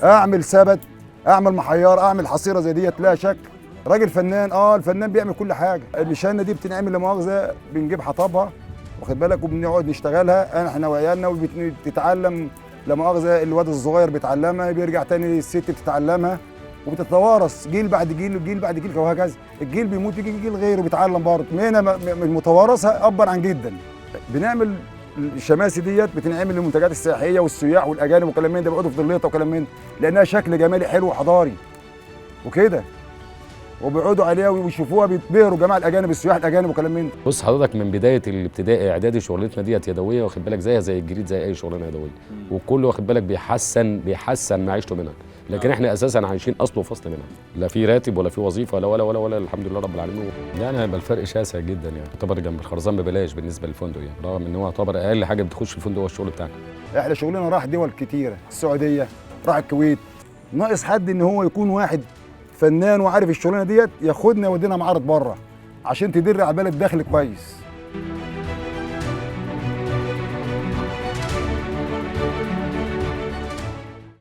اعمل سبت، اعمل محيار، اعمل حصيره زي ديت، لا شك راجل فنان. الفنان بيعمل كل حاجة. المشانه دي بتنعمل لمؤاخذه، بنجيب حطبها واخد بالك، وبنقعد نشتغلها احنا وعيالنا، وبتتعلم لا مؤاخذة الواد الصغير بيتعلمها، بيرجع تاني الست بتتعلمها، وبتتوارث جيل بعد جيل وجيل بعد جيل وهكذا. الجيل بيموت يجي جيل غيره بيتعلم برضه. مهنة متوارثه ابا عن جدا. بنعمل الشماسي ديت بتنعمل للمنتجات السياحية والسياح والاجانب وكلام من ده، بيقعدوا في ضليطه وكلام من ده، لانها شكل جمالي حلو وحضاري وكده، وبيقعدوا عليها ويشوفوها بيتبهروا جماعة الاجانب السياح الاجانب وكلام من ده. بص حضرتك، من بداية الابتدائي اعدادي شغلتنا ديت يدوية، واخد بالك، زيها زي الجريد، زي اي شغلانة يدوية، والكل واخد بالك بيحسن معيشته منها، لكن احنا اساسا عايشين اصل وفصل منها، لا في راتب ولا في وظيفة ولا ولا ولا ولا، الحمد لله رب العالمين. يعني هيبقى الفرق شاسع جدا، يعني يعتبر جنب الخرزان ببلاش بالنسبة للفندق، يعني رغم ان هو يعتبر اقل حاجة بتخش الفندق هو الشغل بتاعنا. احنا شغلنا راح دول كتيرة، السعودية، راح الكويت. ناقص حد ان هو يكون واحد فنان وعارف الشغلانة ديت ياخدنا يودينا معارض بره عشان تدر على البلد دخل كويس.